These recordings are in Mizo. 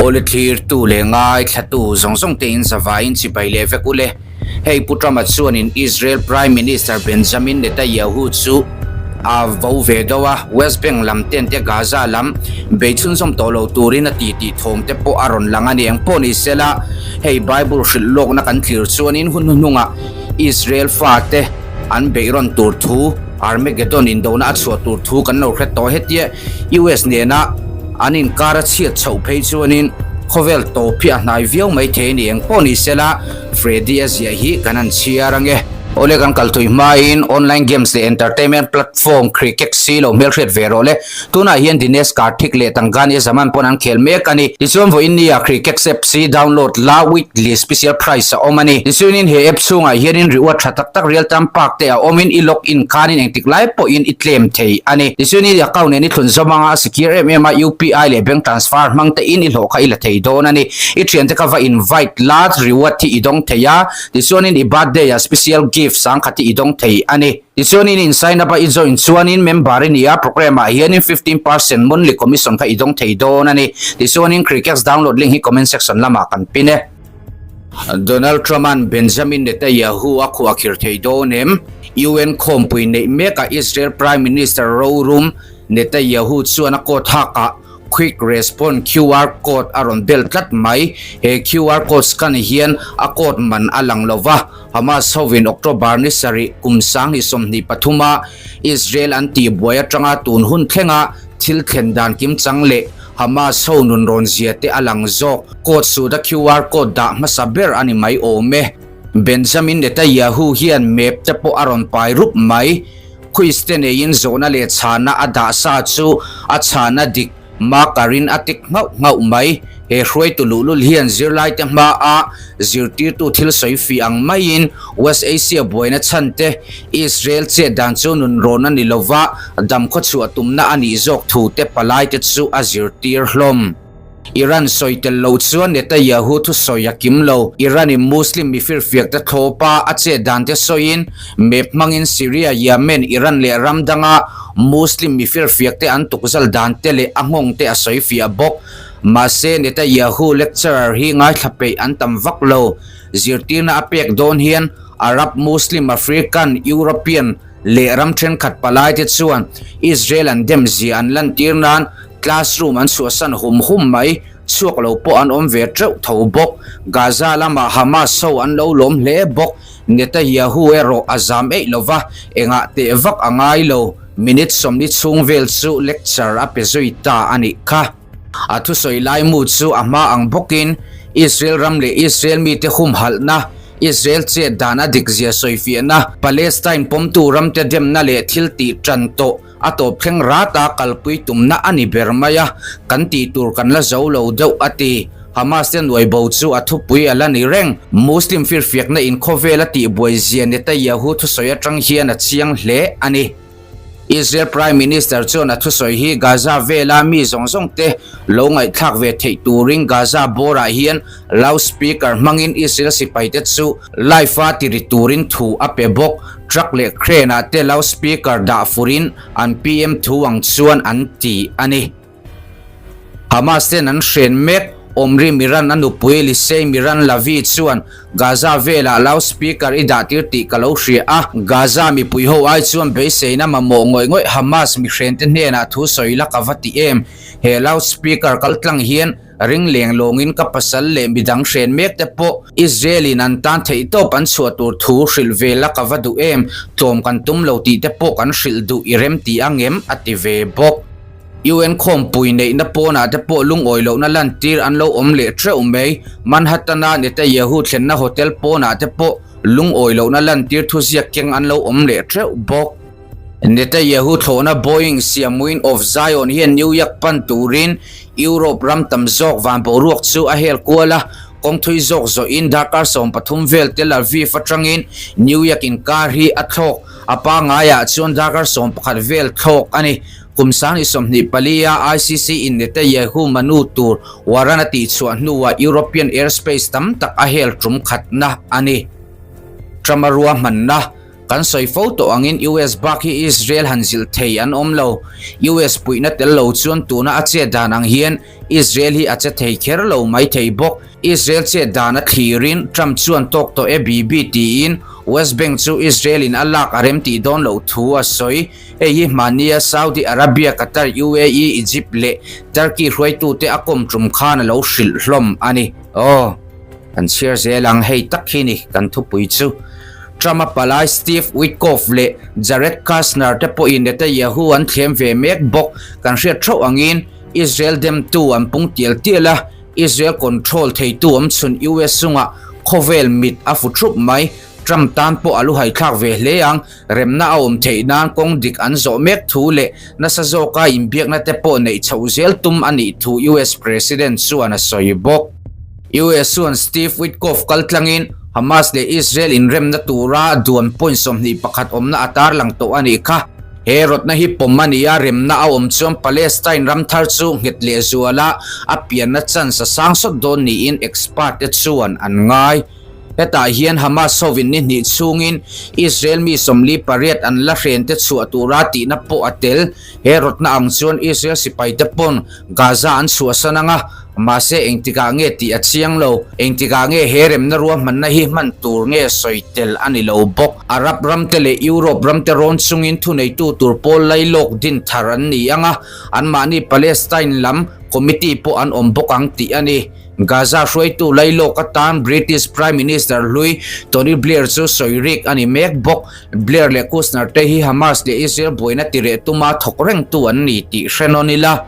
Awle thlirtu leh ngaithlatu zawng zawng te in zavaiin chibai leh vek ule. Hei Pu Trump-a chuanin Israel Prime Minister Benjamin Netanyahu chu a vo ve deuh a, West Bank lam ten te Gaza lam bei chhunzawm tawh lo turin a ti tih thawm te pawh a rawn lang a ni. Engpawh ni sela, hei Bible hrilh lawkna kan thlir chuanin hun hnuhnungah Israel fate an beih rawn tur thu, Armageddon indona a chhuah tur thu kan lo hre tawh. Hetia US nena an inkar a chhiat chhoh phei chuanin khawvel tawp hi a hnai viau mai thei a ni. Engpawh ni sela, Freddy a ziah hi kan han chhiar ange. Awle kan kal tui hmain online games leh entertainment platform Crickex lo hmelhriat ve rawh le. Tunah hian Dinesh Karthik leh Tangani Zaman pawn an khel mek a ni. Tichuan vawiin nia Crickex app si download la weekly special price a awm a ni. Tichuanin he app chhungah hianin reward tha tak tak real time park te a awmin i log in khanin engtik lai pawhin i claim thei a ni. Tichuan i account nen i thlun zawm anga a secure em em a UPI leh bank transfer hmang te in i hlawh kha i la thei dawn a ni. I thiante kha va invite la reward hi i dawng thei a, tichuanin i birthday ah special gift sangkhat hi i dawng thei a ni. Tichuanin in sign up a i join chuanin member i ni a, program ah hianin 15% monthly commission kha i dawng thei dawn a ni. Tichuanin Crickex download link hi comment section lamah kan pin e. Donald Trump-a'n Benjamin Netanyahu a khuah khir thei dawn em? UN khawmpui neih mekah Israel Prime Minister rorum Netanyahu chuan a court hakah Quick Response QR Code a rawn bel tlat mai. He QR code scan hian a code man a lang lo va, Hamas hovin October ni sarih kum 2023 a Israel an tihbuai atanga tun hun thlenga thil thlen dan kimchang leh Hamas ho nunrawn zia te a lang zawk. Code suta QR code dah hmasa ber a ni mai awm e. Benjamin Netanyahu hian map te pawh a rawn pai rup mai. Quiz te neiin zawhna leh chhana a dah sa chu a chhana dik marker-in a tik nghauh nghauh mai. He hruaitu luhlul hian zirlaite hmaa zirtirtu thil sawi fih ang maiin West Asia buaina chhan te, Israel chet dan chu nunrawn a ni lova, dam khawchhuah tumna a nih zawk thu te palaite chu a zirtir hlawm. Iran sawi tel lo chuan Netanyahu thusawi a kim lo. Iran-in Muslim mifirfiak te thlawpa a chet dan te sawiin map hmangin Syria, Yemen, Iran leh ram danga Muslim mifirfiak te an tukzal dan te leh a nghawng te a sawi fiah bawk. Mahse, Netanyahu lecturer hi ngaithla peih an tam vak lo. Zirtirna a pek dawn hian Arab, Muslim, African, European leh ram thenkhat palaite chuan Israel an dem zia an lantir nan Classroom an chhuahsan hum hum mai, chhuak lo pawh an awm ve teuh tho bawk. Gaza lamah Hamas ho an lo lawm hle bawk. Netanyahu erawh a zam eih lo va, engah teh vak a ngai lo. Minute 40 chhung vel chu lecture a pe zui ta a nih kha. A thusawi laimu chu a hma ang bawkin Israel ram leh Israel mite humhalhna, Israel chet dan a dikzia sawifiahna, Palestine pawmtu ramte demna leh thil tih tan tawh, A tawp thleng rat a kalpui tumna a ni ber mai a, kan tih tur kan la zo lo deuh a ti. Hamas te nuai bo chu a thupui a la ni reng. Muslim firfiakna in khawvel a tihbuai zia Netanyahu thusawi atang hian a chiang hle a ni. Israel Prime Minister chuan a thusawi hi Gaza vela mi zawng zawng te lo ngaihthlak ve theih turin Gaza bawrah hian loudspeaker hmangin Israel sipaite chu live a ti ri turin thu a pe bawk. Truck leh crane ah te loudspeaker dah furin an PM thu ang chuan an ti a ni. Hamas ten an hren mek. Omri Miran a nupui Lisei Miran Lavi chuan Gaza velah loudspeaker i dah tir tih ka lo hria a. Gaza mipui ho ai chuan beiseina mamawh ngawih ngawih Hamas mihrente hnenah thu sawi la ka va ti em. He loudspeaker kaltlang hian Ring leng lawngin ka pasal leh midang hren mek te pawh Israel in an tan theih tawp an chhuah tur thu hrilh ve la ka va duh em, tlawm kan tum lo tih te pawh kan hrilh duh i rem ti ang em? a ti ve bawk. UN khawmpui neihna pawnah te pawh lungawi lohna lantir an lo awm leh teuh mai. Manhattan-a Netanyahu thlenna hotel pawnah te pawh lungawi lohna lantir thuziak keng an lo awm leh teuh bawk. Netanyahu thlawhna Boeing siam Wing of Zion hian New York pan turin Europe ram tam zawk van boruak chu a hel kual a, kawng thui zawk zawhin darkar 13 vel Tel Aviv atangin New York inkar hi a thlawk. A pangaiah chuan darkar 11 vel thlawk a ni. Kum 2024 a ICC in Netanyahu manu tur warrant a tihchhuah hnuah European airspace tam tak a hel tum khatna a ni. Trump a ruahmanna. Kan sawi fo tawh angin US bak hi Israel han zilh thei an awm lo. US puihna tel lo chuan tuna a chet dan ang hian Israel hi a che thei kher lo mai thei bawk. Israel chet dan a thlirin Trump chuan tawk tawh e bibi tiin West Bank chu Israel in a lak a rem tih dawn loh thu a sawi. Hei hi hmania Saudi Arabia, Qatar, UAE, Egypt leh Turkey hruaitute a kawm tum khan a lo hrilh hlawm a ni. Aw. Kan chhiar zel ang, hei tak hi ni kan thupui chu. Trump-a palai Steve Witkoff leh Jared Kushner te pawhin Netanyahu an thlem ve mek bawk. Kan hriat theuh angin Israel demtu an pung tial tial a, Israel control theitu awmchhun US chungah khawvel mit a fu thup mai. Trump tan pawh a luhai thlak ve hle ang, remna a awm theih nan kawng dik an zawh mek thu leh nasa zawka inbiakna te pawh neih chhoh zel tum a nih thu US President chuan a sawi bawk. US chuan Steve Witkoff kaltlangin Hamas leh Israel inremna tura duan point 21 awmna a tarlang tawh a nih kha. He rawtna hi pawm a ni a, remna a awm chuan Palestine ram thar chu nghet lehzuala a pianna chance a sang sawt dawn niin expert te chuan an ngai. Hetah hian Hamas hovin ni hnih chhungin Israel mi 48 an la hren te chhuah tura tihna pawh a tel. He rawtna ang chuan Israel sipaite pawn Gaza an chhuahsan ang a, mahse engtikah nge tih a chiang lo. Engtikah nge he remna ruahmanna hi hman tur nge sawi tel a ni lo bawk. Arab ramte leh Europe ramte rawn chungin thuneitu tur pawl lailawk din thar an ni ang a, anmahni Palestine lam committee pawh an awm bawk ang tih a ni. Gaza hruaitu lailawk atan British Prime Minister hlui Tony Blair chu sawi rik a ni mek bawk. Blair leh Kushner te hi Hamas leh Israel buaina tireh tuma thawk rengtu an ni tih hre nawn ila.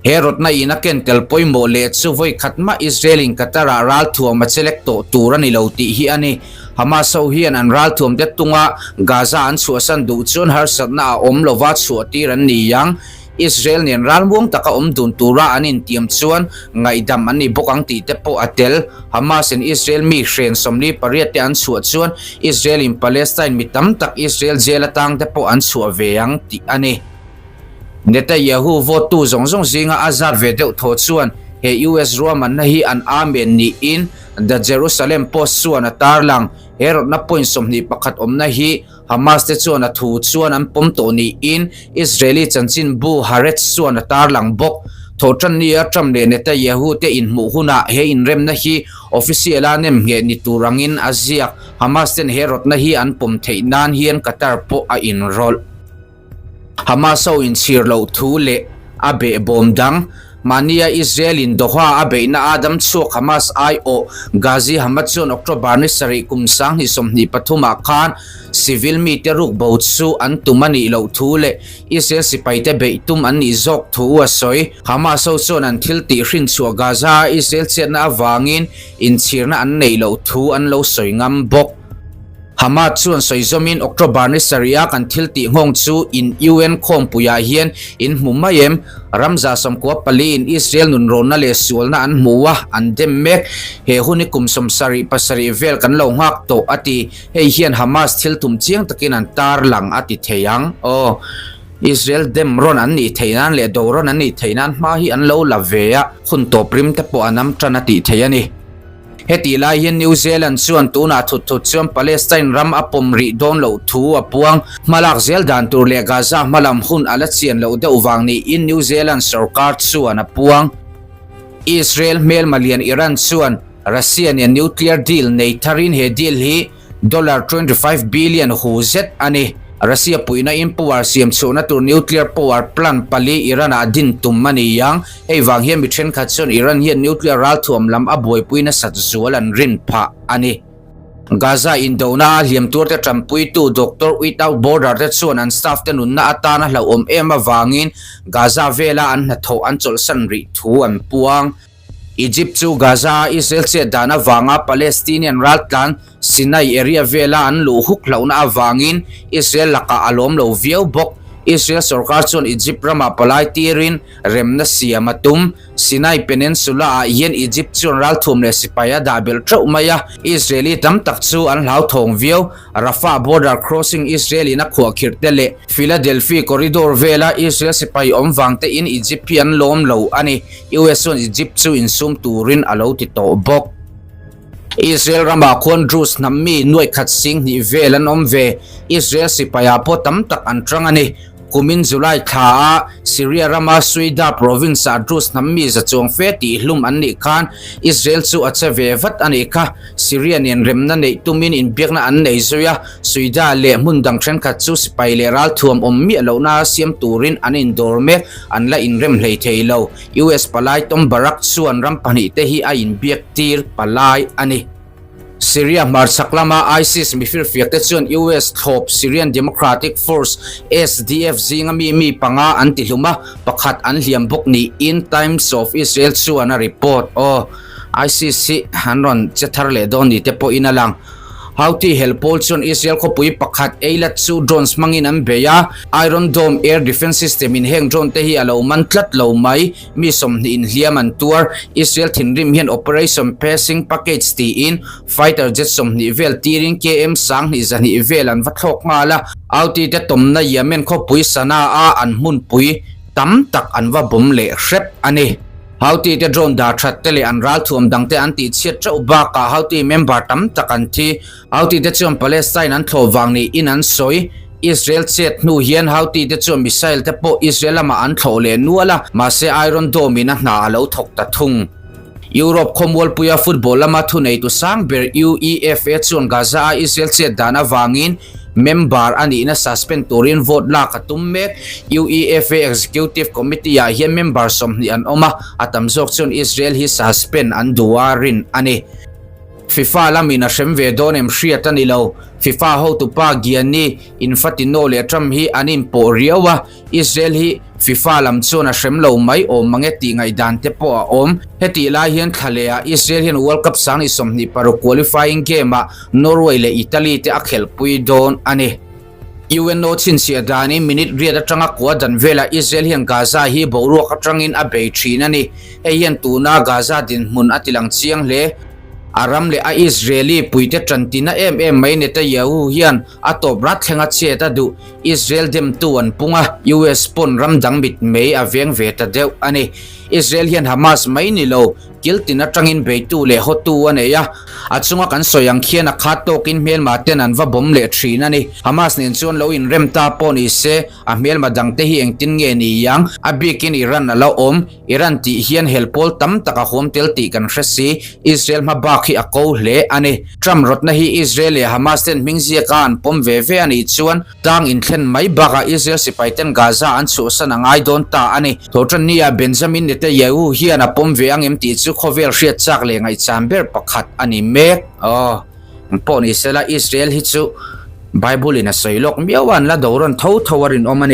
He rawtna in a ken tel pawimawh leh chu vawi khat mah Israel in Qatar-ah ralthuam a chelek tawh tur a ni lo tih hi a ni. Hamas ho hian an ralthuam te tunga Gaza an chhuahsan duh chuan harsatna a awm lova chhuahtir an ni ang. Israel nen ralmuang taka awm dun tura an intiam chuan ngaihdam an ni bawk ang tih te pawh a tel. Hamas in Israel mi hren 48 te an chhuah chuan Israel in Palestine mi tam tak Israel jail atang te pawh an chhuah ve ang tih a ni. Netanyahu vote tu zawng zawng zinga a zat ve deuh thaw chuan he US ruahmanna hi an amen niin The Jerusalem Post chuan a tarlang. He rawtna point 21 awmna hi Hamas te chuan a thu chuan an pawm tawh niin Israeli chanchinbu Haaretz chuan a tarlang bawk. Thawhtannia Trump leh Netanyahu te inhmuh hunah he inremna hi official a nemngheh ni tur angin a ziak. Hamas ten he rawtna hi an pawm theih nan hian Qatar pawh a inrawlh. Hamas ho inchhir loh thu leh a behbawm dang. Mahnia Israel in Doha a beihna a dam chhuak Hamas aiawh Ghazi Hamad chuan October ni sarih kum 2023 ah khan civil mite ruk bo chu an tum a nih loh thu leh Israel sipaite beih tum an nih zawk thu a sawi. Hamas ho chuan an thil tih hrinchhuah Gaza a Israel chhiatna avangin inchhirna an neih loh thu an lo sawi ngam bawk. Hamad chuan sawi zawmin October ni sarih a kan thil tih nghawng chu in UN khawmpuiah hian in hmu mai em? Ramza 94 in Israel nunrawnna leh sualna an hmu a, an dem mek. He hun hi kum 77 vel kan lo nghak tawh a ti. Hei hian Hamas thil tum chiang takin an tarlang a ti thei ang. Aw, Israel dem rawn an nih theih nan leh do rawn an nih theih nan hma hi an lo la ve a, hun tawp rim te pawh an am tan a tih theih a ni. Hetih lai hian New Zealand chuan tunah thut thut chuan Palestine ram a pawm rih dawn loh thu a puang. Hmalak zel dan tur leh Gaza hmalam hun a la chian loh deuh vang niin New Zealand sorkar chuan a puang. Israel hmelma lian Iran chuan Russia nen nuclear deal nei tharin he deal hi Dollar 25 billion hu zet a ni. Russia puihna in power siam chhuahna tur nuclear power plant pali Iran ah din tum a ni ang. Hei vang hian mi thenkhat chuan Iran hian nuclear ralthuam lam a buaipui nasat zual an rin phah a ni. Gaza indona a hliam turte tanpuitu Doctor Without Border te chuan an staff te nunna atana hlauhawm em avangin Gaza vela an hnathawh an chawlhsan rih thu an puang. Egypt chu Gaza a Israel chet dan avanga Palestinian raltlan Sinai area vela an luh huk hlauhna avangin Israel lakah a lawm lo viau bawk. Israel sorkar chuan Egypt ramah palai tirin remna siam a tum. Sinai Peninsula ah hian Egypt chuan ralthuam leh sipai a dah belh teuh mai a, Israeli tam tak chu an hlauthawng viau. Rafah border crossing Israel in a khuahkhirh te leh Philadelphi corridor vela Israel sipai awm vang te in Egypt hi an lawm lo a ni. US chuan Egypt chu insum turin a lo ti tawh bawk. Israel ramah khuan Druze hnam mi nuaih khat sing hnih vel an awm ve. Israel sipaiah pawh tam tak an tang a ni. Kumin July thla a Syria rama Suida province ah Druze hnam mi za chuang fe tih hlum an nih khan Israel chu a che ve vat a nih kha. Syria nen remna neih tumin inbiakna an nei zui a, Suida leh hmun dang thenkhat chu sipai leh ralthuam awm miah lohna siam turin an indawr mek, an la inrem hlei thei lo. US palai Tom Barrack chuan ram pahnihte hi a inbiak tir palai a ni. Syria hmarchhak lama ISIS mifirfiakte chuan US thlawp Syrian Democratic Force, SDF, zinga mi mi panga an tihlum a, pakhat an hliam bawk niin Times of Israel chuan a report. Aw, ISIS hi an rawn che thar leh dawn ni te pawhin a lang. Houthi hel pawl chuan Israel khawpui pakhat Eilat chu drones hmangin an bei a, Iron Dome air defence system in heng drone te hi a lo man tlat lo mai. Mi 20 inhliam an tuar. Israel thinrim hian Operation Passing Package tiin fighter jet 20 vel tirin KM 1200 vel an va thlawk nghal a. Houthi te tawmna Yemen khawpui Sanaa a an hmunpui tam tak an va bawm leh hrep a ni. Houthi te drone dah that te leh an ralthuam dang te an tih chhiat teuh bakah Houthi member tam tak an thi. Houthi te chuan Palestine an thlawh vang niin an sawi. Israel chet hnu hian Houthi te chuan missile te pawh Israel lamah an thlawh leh nual a, mahse Iron Dome in a hna a lo thawk ta thung. Europe khawmualpuia football lama thuneitu sang ber UEFA chuan Gaza-a Israel chet dan avangin member a nihna suspend turin vote lak a tum mek. UEFA Executive Committee-ah hian member 20 an awm a, a tam zawk chuan Israel hi suspend an duh a rin a ni. FIFA lamin a hrem ve dawn em hriat a ni lo. FIFA hotupa Gianni Infantino leh Trump hi an inpawh riau a, Israel hi FIFA lam chuan a hrem lo mai awm mange tih ngaihdan te pawh a awm. Hetih lai hian thla leh ah Israel hian World Cup 2026 qualifying game ah Norway leh Italy te a khelhpui dawn a ni. UNO chhinchhiah danin minute riat atanga kua dan velah Israel hian Gaza hi boruak atangin a bei thin a ni. Hei hian tuna Gaza dinhmun a tilang chiang hle. A ram leh a Israeli puite tantina em em mai Netanyahu hian a tawp rat thlenga chet a duh. Israel demtu an pung a, US pawn ram dang mitmei a veng ve ta deuh a ni. Israel hian Hamas mai ni lo, kil tin atangin beitu leh hawtu a nei a. A chunga kan sawi ang khian a khat tawkin hmelma ten an va bawm leh thin a ni. Hamas nen chuan lo inrem ta pawh ni se, a hmelma dangte hi engtin nge ni ang? A bikin Iran a la awm. Iran tih hian hel pawl tam tak a huam tel tih kan hre si, Israel hma bak hi a ko hle a ni. Trump rawtna hi Israel leh Hamas ten hming ziaka an pawm ve ve a nih chuan tlang inthlen mai bakah Israel sipai ten Gaza an chhuahsan a ngai dawn ta a ni. Thawhtanni ah Benjamin Netanyahu hian a pawm ve ang em tih chu khawvel hriat chak leh ngaihchan ber pakhat a ni mek. Aw, engpawh ni sela Israel hi chu Bible in a sawi lawk miau a, an la do rawn tho tho a rinawm a ni.